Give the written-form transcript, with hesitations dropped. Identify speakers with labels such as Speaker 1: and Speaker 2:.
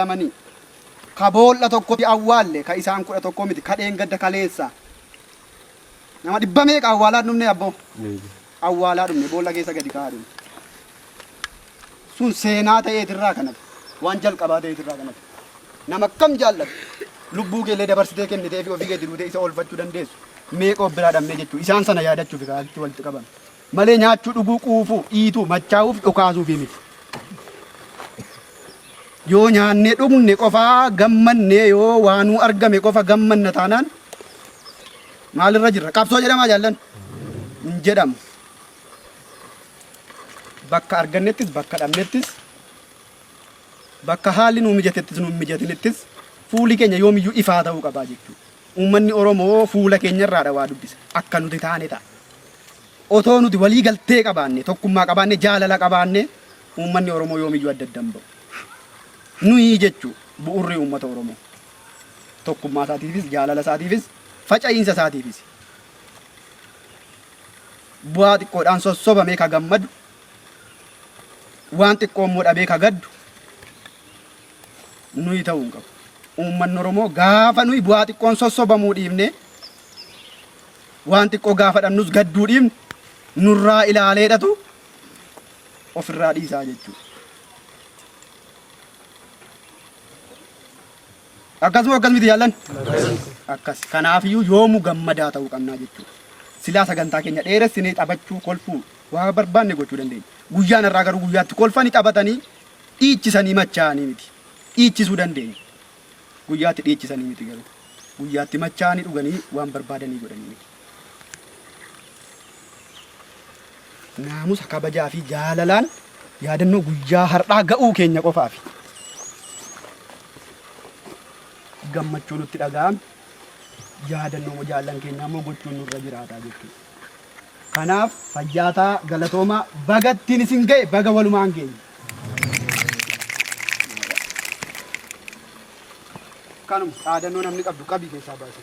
Speaker 1: Lamanii. Ka boolla tokkotti awwaalle ka isaan 11 miti ka dheengadda kaleessa. Nama dhibba meeqa awwaalaa dhumne abboo? Awwaalaa dhumne boolla keessa gadi kaa'aa dhumne. Sun seenaa ta'eetirraa kan hafe. Waan jalqabaa ta'eetirraa kan hafe. Nama akkam jaallatu lubbuu keellee dabarsitee kennitee fi ofii keetti duutee isa oolfachuu dandeessu meeqa of biraa dhabnee jechuudha. Isaan sana yaadachuuf kaatti walitti qabame. Malee nyaachuu, dhuguu, quufuu, dhiituu, machaa'uuf, dhukaasuuf miti. Yoo nyaannee dhugne qofaa gammannee yoo waanuu argame qofa gammanna taanaan maalirra jirra? Qabsoo jedhamaa jaallan? Hin jedhamu. Bakka argannettis bakka dhabnettis bakka haalli nuu mijatettis nuu hin mijatinittis fuuli keenya yoomiyyuu ifaa ta'uu qabaa jechuudha. Uummanni Oromoo fuula keenyarraadha waa dubbisa. Akka nuti taane ta'a. Otoo nuti walii galtee qabaanne, tokkummaa qabaanne, jaalala qabaanne uummanni Oromoo yoomiyyuu adda adda hin ba'u. Nuyi jechuu bu'urri uummata Oromoo. Tokkummaa isaatiifis, jaalala isaatiifis, faca'iinsa isaatiifis. Bu'aa xiqqoodhaan sossobamee ka gammadu, waan xiqqoo immoo dhabee ka gaddu nuyi ta'uu hin qabu. Uummanni Oromoo gaafa nuyi bu'aa xiqqoon sossobamuu dhiifne waan xiqqoo gaafa dhabnus gadduu dhiifne nurraa ilaaleedhatu ofirraa dhiisaa jechuudha. Akkasuma akkas miti jaallan? Akkas. Kanaafiyyuu yoomuu gammadaa ta'uu qabnaa jechuudha. Silaa sagantaa keenya dheeressinee taphachuu, kolfuu, waa barbaanne gochuu dandeenya. Guyyaan har'aa garuu guyyaatti kolfanii taphatanii dhiichisanii machaa'anii miti. Dhiichisuu dandeenya. Guyyaatti dhiichisanii miti garuu. Guyyaatti machaa'anii dhuganii waan barbaadanii godhanii miti. Naamusa kabajaa fi jaalalaan yaadannoo guyyaa har'aa ga'uu keenya qofaafi. Gammachuu nutti dhaga'ame yaadannoo jaallan keenyaa immoo gochuun nurra jiraata jechuudha. Kanaaf fayyaataa galatoomaa baga ittiin isin ga'e baga walumaan geenye. Kanuma dhaadannoo namni qabdu qabii keessaa baasi.